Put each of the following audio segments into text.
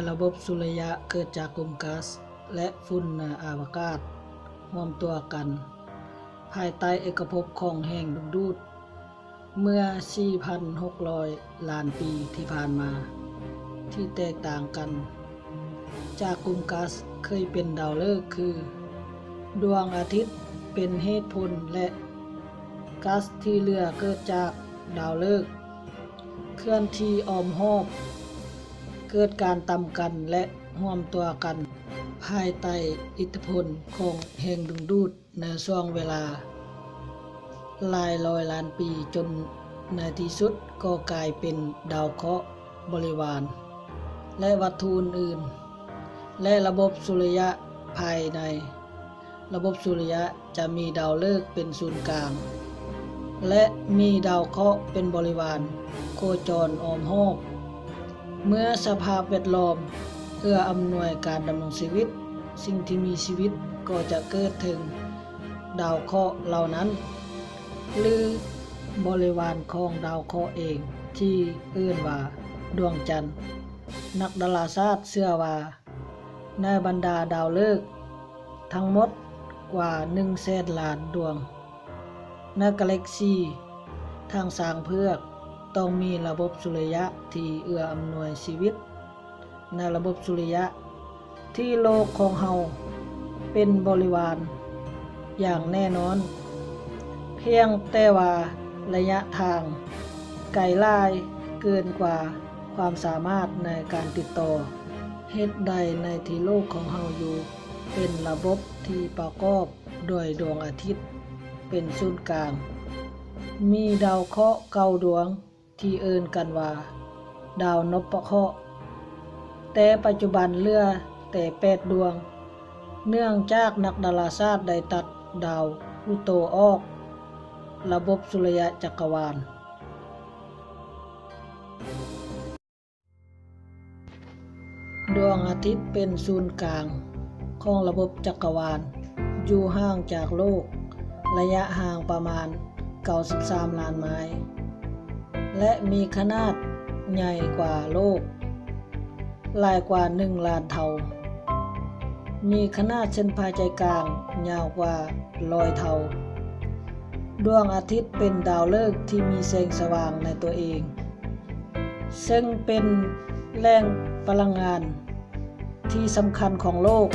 ລະບົບສຸລິຍະເກີດຈາກກຸ່ມກາສ ແລະ ຝຸ່ນໃນອະວະກາດ ຮວມຕົວກັນ ພາຍໃຕ້ເອກະພົບຂອງແຮງດຶງດູດ ເມື່ອສີ່ພັນຫົກຮ້ອຍລ້ານປີທີ່ຜ່ານມາ ທີ່ແຕກຕ່າງກັນຈາກກຸ່ມກາສເຄີຍເປັນດາວເລີກຄື ດວງອາທິດເປັນເຫດຜົນ ແລະ ກາສທີ່ເຫຼືອເກີດຈາກດາວເລີກ ເຄື່ອນທີ່ອ້ອມຮອບ ເກີດການຕຳກັນ ແລະ ຮ່ວມຕົວກັນ ພາຍໃຕ້ອິດທິພົນຂອງແຮງດຶງດູດໃນຊ່ວງເວລາຫຼາຍຮ້ອຍລ້ານປີ ຈົນໃນທີ່ສຸດກໍກາຍເປັນດາວເຄາະບໍລິວານ ແລະ ວັດຖຸອື່ນໆ ແລະ ລະບົບສຸລິຍະພາຍໃນ ລະບົບສຸລິຍະຈະມີດາວເລີກເປັນສູນກາງ ແລະ ມີດາວເຄາະເປັນບໍລິວານໂຄຈອນອ້ອມຮອບ. ເມື່ອສະພາບແວດລ້ອມເອື້ອອຳນວຍການດຳລົງຊີວິດ, ສິ່ງທີ່ມີຊີວິດກໍຈະເກີດເຖິງດາວເຄາະເຫຼົ່ານັ້ນ ຫຼື ບໍລິວານຂອງດາວເຄາະເອງ ທີ່ເອີ້ນວ່າດວງຈັນ. ນັກດາລາສາດເຊື່ອວ່າ ໃນບັນດາດາວເລີກທັງໝົດກວ່າໜຶ່ງແສນລ້ານດວງ ໃນກາແລັກຊີທັງຊ້າງເຜືອກ ຕ້ອງມີລະບົບສຸລິຍະທີ່ເອື້ອອຳນວຍຊີວິດໃນລະບົບສຸລິຍະ ທີ່ໂລກຂອງເຮົາເປັນບໍລິວານຢ່າງແນ່ນອນ, ພຽງແຕ່ວ່າໄລຍະທາງໄກຫຼາຍເກີນກວ່າຄວາມສາມາດໃນການຕິດຕໍ່. ເຫດໃດໃນທີ່ໂລກຂອງເຮົາຢູ່ເປັນລະບົບທີ່ປະກອບດ້ວຍດວງອາທິດເປັນສູນກາງ, ມີດາວເຄາະເກົ້າດວງ ທີ່ເອີ້ນກັນວ່າດາວນົບປະເຄາະ, ແຕ່ປັດຈຸບັນເຫຼືອແຕ່ແປດດວງ ເນື່ອງຈາກນັກດາລາສາດໄດ້ຕັດດາວພຸໂຕອອກລະບົບສຸລິຍະຈັກກະວານ. ດວງອາທິດເປັນສູນກາງຂອງລະບົບຈັກກະວານ, ຢູ່ຫ່າງຈາກໂລກໄລຍະຫ່າງປະມານເກົ້າສິບສາມລ້ານໄມລ໌ ແລະ ມີຂະໜາດໃຫຍ່ກວ່າໂລກຫຼາຍກວ່າໜຶ່ງລ້ານເທົ່າ, ມີຂະໜາດເສັ້ນຜ່າໃຈກາງຍາວກວ່າຮ້ອຍເທົ່າ. ດວງອາທິດເປັນດາວເລີກທີ່ມີແສງສະຫວ່າງໃນຕົວເອງ, ເຊິ່ງເປັນແຫຼ່ງພະລັງງານທີ່ສຳຄັນຂອງໂລກ.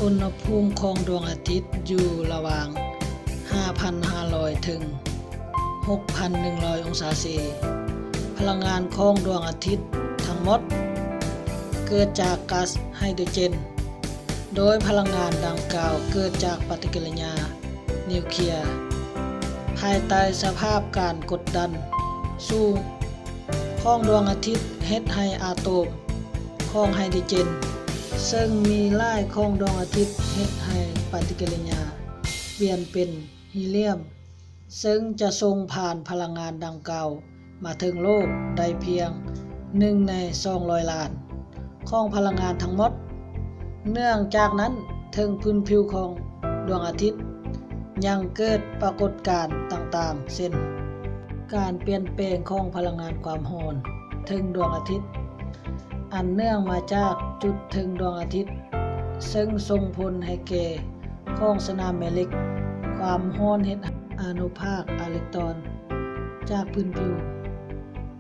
ອຸນຫະພູມຂອງດວງອາທິດຢູ່ລະຫວ່າງຫ້າພັນຫ້າຮ້ອຍເຖິງຫົກພັນໜຶ່ງຮ້ອຍອົງສາເຊ. ພະລັງງານຂອງດວງອາທິດທັງໝົດເກີດຈາກກາສໄຮໂດຣເຈນ, ໂດຍພະລັງງານດັ່ງກ່າວເກີດຈາກປະຕິກິລິຍາ ນິວເຄຍ ພາຍໃຕ້ສະພາບການກົດດັນສູງຂອງດວງອາທິດເຮັດໃຫ້ອາໂຕມຂອງໄຮໂດຣເຈນ ເຊິ່ງມີຫຼາຍຂອງດວງອາທິດເຮັດໃຫ້ປະຕິກິລິຍາປ່ຽນເປັນຮີລຽມ ເຊິ່ງຈະສົ່ງຜ່ານພະລັງງານດັ່ງກ່າວ ມາເຖິງໂລກໄດ້ພຽງໜຶ່ງໃນສອງຮ້ອຍລ້ານຂອງພະລັງງານທັງໝົດ. ເນື່ອງຈາກນັ້ນ, ເທິງພື້ນຜິວຂອງດວງອາທິດຍັງເກີດປາກົດການຕ່າງໆ ເຊັ່ນ ການປ່ຽນແປງຂອງພະລັງງານຄວາມຮ້ອນເທິງດວງອາທິດ ອັນເນື່ອງມາຈາກຈຸດເທິງດວງອາທິດ, ເຊິ່ງສົ່ງຜົນໃຫ້ແກ່ຂອງສະໜາມແມ່ເຫຼັກ, ຄວາມຮ້ອນເຮັດອານຸພາກອາເລັກຕຣອນຈາກພື້ນຜິວ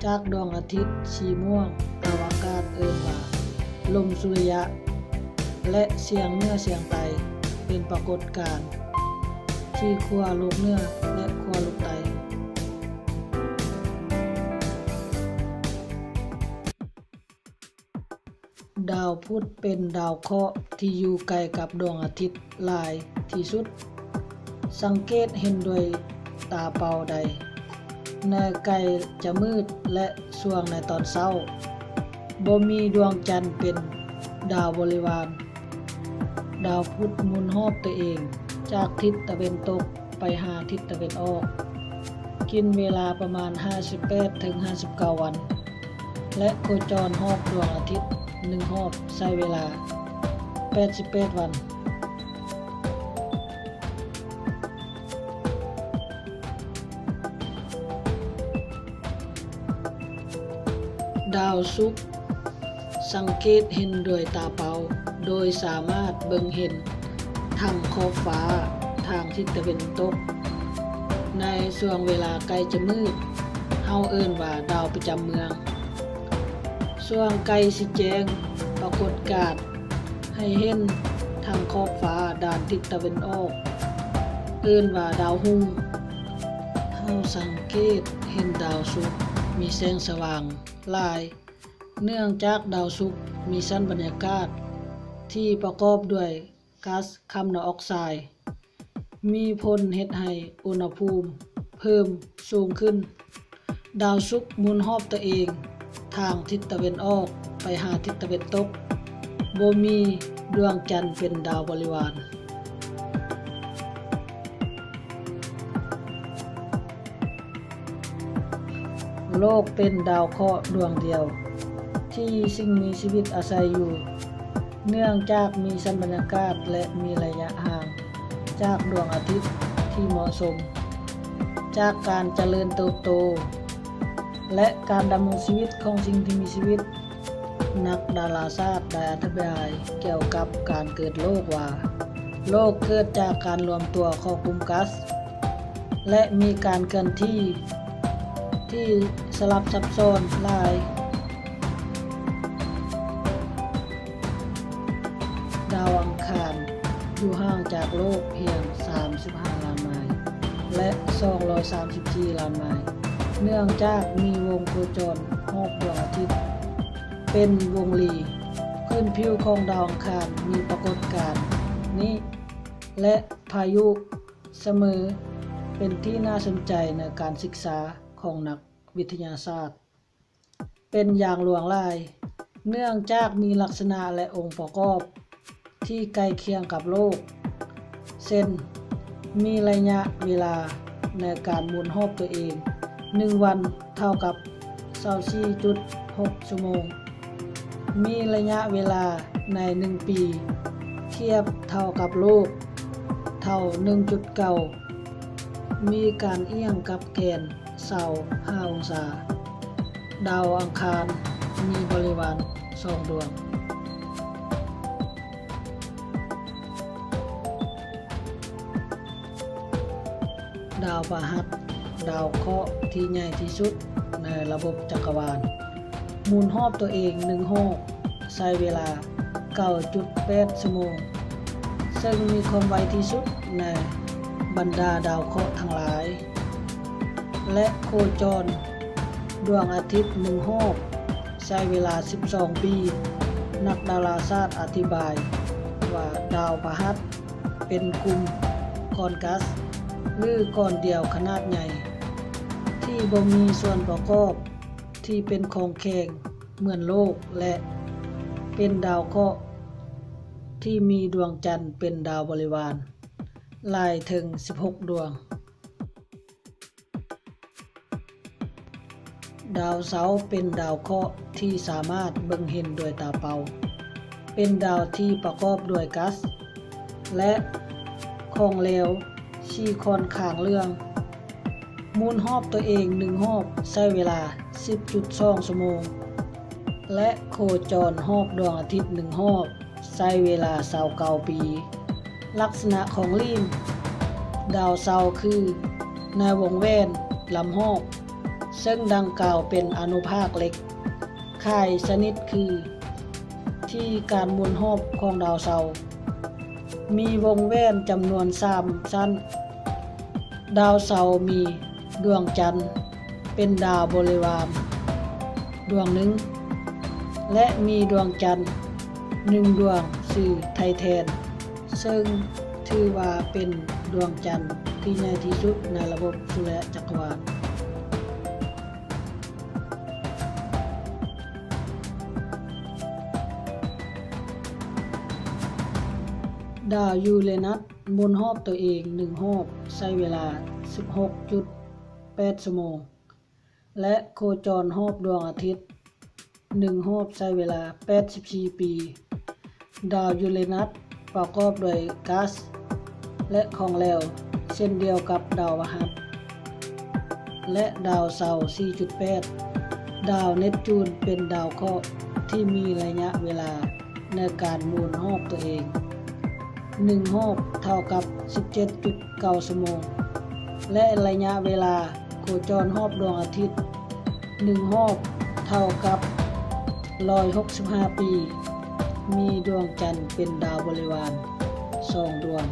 ຈາກດວງອາທິດສີມ່ວງອະວະກາດເອີ້ນວ່າລົມສຸລິຍະ ແລະ ສຽງເໜືອສຽງໃຕ້ ເປັນປາກົດການທີ່ຂົ້ວໂລກເໜືອ ແລະ ຂົ້ວໂລກໃຕ້. ດາວພຸດເປັນດາວເຄາະທີ່ຢູ່ໃກ້ກັບດວງອາທິດຫຼາຍທີ່ສຸດ. ສັງເກດເຫັນດ້ວຍຕາເປົ່າໄດ້, ໃນໃກ້ຈະມືດ ແລະ ຊ່ວງໃນຕອນເຊົ້າ ບໍ່ມີດວງຈັນເປັນດາວບໍລິວານ. ດາວພຸດໝູນຮອບຕົວເອງຈາກທິດຕາເວັນຕົກໄປຫາທິດຕາເວັນອອກ, ກິນເວລາປະມານຫ້າສິບແປດເຖິງຫ້າສິບເກົ້າວັນ ແລະ ໂຄຈອນຮອບດວງອາທິດໜຶ່ງຮອບໃຊ້ເວລາແປດສິບແປດວັນ. ດາວສຸກ ສັງເກດເຫັນດ້ວຍຕາເປົ່າ ໂດຍສາມາດເບິ່ງເຫັນທັງຂອບຟ້າທາງທິດຕາເວັນຕົກ ໃນຊ່ວງເວລາໃກ້ຈະມືດ, ເຮົາເອີ້ນວ່າດາວປະຈຳເມືອງ. ຊ່ວງໃກ້ຊິແຈ້ງ, ປາກົດການໃຫ້ເຫັນທັງຂອບຟ້າດ້ານທິດຕາເວັນອອກ ເອີ້ນວ່າດາວຮຸ່ງ. ເຮົາສັງເກດເຫັນດາວສຸກມີແສງສະຫວ່າງຫຼາຍ ເນື່ອງຈາກດາວສຸກມີຊັ້ນບັນຍາກາດທີ່ປະກອບດ້ວຍກາສຄາບອອກໄຊ ມີຜົນເຮັດໃຫ້ອຸນຫະພູມເພີ່ມສູງຂຶ້ນ. ດາວສຸກໝູນຮອບຕົວເອງທາງທິດຕາເວັນອອກໄປຫາທິດຕາເວັນຕົກ, ບໍ່ມີດວງຈັນເປັນດາວບໍລິວານ. ໂລກເປັນດາວເຄາະດວງດຽວທີ່ສິ່ງມີຊີວິດອາໄສຢູ່, ເນື່ອງຈາກມີຊັ້ນບັນຍາກາດ ແລະ ມີໄລຍະຫ່າງຈາກດວງອາທິດທີ່ເໝາະສົມ. ຈາກການຈະເລີນເຕີບໂຕ ແລະ ການດຳລົງຊີວິດຂອງສິ່ງທີ່ມີຊີວິດ, ນັກດາລາສາດໄດ້ອະທິບາຍກ່ຽວກັບການເກີດໂລກວ່າ, ໂລກເກີດຈາກການລວມຕົວຂອງກຸ່ມກາສ ແລະ ມີການເຄື່ອນທີ່ທີ່ສະຫຼັບຊັບຊ້ອນຫຼາຍ. ດາວອັງຄານຢູ່ຫ່າງຈາກໂລກພຽງສາມສິບຫ້າລ້ານໄມລ໌ ແລະ ສອງຮ້ອຍສາມສິບສີ່ລ້ານໄມລ໌, ເນື່ອງຈາກມີວົງໂຄຈອນຮອບດວງອາທິດເປັນວົງລີ. ພື້ນຜິວຂອງດາວອັງຄານມີປາກົດການນີ້ ແລະ ພາຍຸສະເໝີ ເປັນທີ່ໜ້າສົນໃຈໃນການສຶກສາຂອງນັກວິທະຍາສາດເປັນຢ່າງຫຼວງຫຼາຍ, ເນື່ອງຈາກມີລັກສະນະ ແລະ ອົງປະກອບທີ່ໃກ້ຄຽງກັບໂລກ, ເຊັ່ນ ມີໄລຍະເວລາໃນການໝູນຮອບຕົວເອງໜຶ່ງວັນເທົ່າກັບຊາວສີ່ຈຸດຫົກຊົ່ວໂມງ, ມີໄລຍະເວລາໃນໜຶ່ງປີທຽບເທົ່າກັບໂລກເທົ່າໜຶ່ງຈຸດເກົ້າ, ມີການອຽງກັບແກນຊາວຫ້າອົງສາ. ດາວອັງຄານມີບໍລິວານສອງດວງ. ດາວພະຫັດ, ດາວເຄາະທີ່ໃຫຍ່ທີ່ສຸດໃນລະບົບຈັກກະວານ, ໝູນຮອບຕົວເອງໜຶ່ງຮອບໃຊ້ເວລາເກົ້າຈຸດແປດຊົ່ວໂມງ, ເຊິ່ງມີຄວາມໄວທີ່ສຸດໃນບັນດາດາວເຄາະທັງຫຼາຍ ແລະ ໂຄຈອນດວງອາທິດໜຶ່ງຮອບໃຊ້ເວລາສິບສອງປີ. ນັກດາລາສາດອະທິບາຍວ່າດາວພະຫັດ ເປັນກຸ່ມກ້ອນກາສ ຫຼື ກ້ອນດຽວຂະໜາດໃຫຍ່ ທີ່ບໍ່ມີສ່ວນປະກອບທີ່ເປັນຂອງແຂງເໝືອນໂລກ ແລະ ເປັນດາວເຄາະທີ່ມີດວງຈັນເປັນດາວບໍລິວານຫຼາຍເຖິງສິບຫົກດວງ. ດາວເສົາເປັນດາວເຄາະທີ່ສາມາດເບິ່ງເຫັນດ້ວຍຕາເປົ່າ, ເປັນດາວທີ່ປະກອບດ້ວຍກາສ ແລະ ຂອງເຫຼວສີຂ້ອນຂ້າງເຫຼືອງ, ໝູນຮອບຕົວເອງໜຶ່ງຮອບໃຊ້ເວລາສິບຈຸດສອງຊົ່ວໂມງ ແລະ ໂຄຈອນຮອບດວງອາທິດໜຶ່ງຮອບ ໃຊ້ເວລາຊາວເກົ້າປີ. ລັກສະນະຂອງລີ້ມດາວເສົາຄື ໃນວົງແຫວນລຳຮອບ ເຊິ່ງດັ່ງກ່າວເປັນອະນຸພາກເຫຼັກ ຄ້າຍຊະນິດຄືທີ່ການໝູນຮອບຂອງດາວເສົາ ມີວົງແຫວນຈຳນວນສາມຊັ້ນ. ດາວເສົາມີ ດວງຈັນເປັນດາວບໍລິວານດວງໜຶ່ງ ແລະ ມີດວງຈັນໜຶ່ງດວງຊື່ໄທແທນ ເຊິ່ງຖືວ່າເປັນດວງຈັນທີ່ໃຫຍ່ທີ່ສຸດໃນລະບົບສຸລິຍະຈັກກະວານ. ດາວຢູເຣນັດ ໝູນຮອບຕົວເອງໜຶ່ງຮອບໃຊ້ເວລາສິບຫົກຈຸດແປດຊົ່ວໂມງ ແລະ ໂຄຈອນຮອບດວງອາທິດໜຶ່ງຮອບໃຊ້ເວລາແປດສິບສີ່ປີ. ດາວຢູເຣນັດປະກອບດ້ວຍກາສ ແລະ ຂອງເຫຼວ ເຊັ່ນດຽວກັບດາວພະຫັດ ແລະ ດາວເສົາສີ່ຈຸດແປດ. ດາວເນັບຈູນເປັນດາວເຄາະ ທີ່ມີໄລຍະເວລາໃນການໝູນຮອບຕົວເອງໜຶ່ງຮອບເທົ່າກັບສິບເຈັດຈຸດເກົ້າຊົ່ວໂມງ ແລະ ໄລຍະເວລາໂຄຈອນຮອບດວງອາທິດໜຶ່ງຮອບເທົ່າກັບຮ້ອຍຫົກສິບຫ້າປີ. ມີດວງຈັນເປັນດາວບໍລິວານສອງດວງ.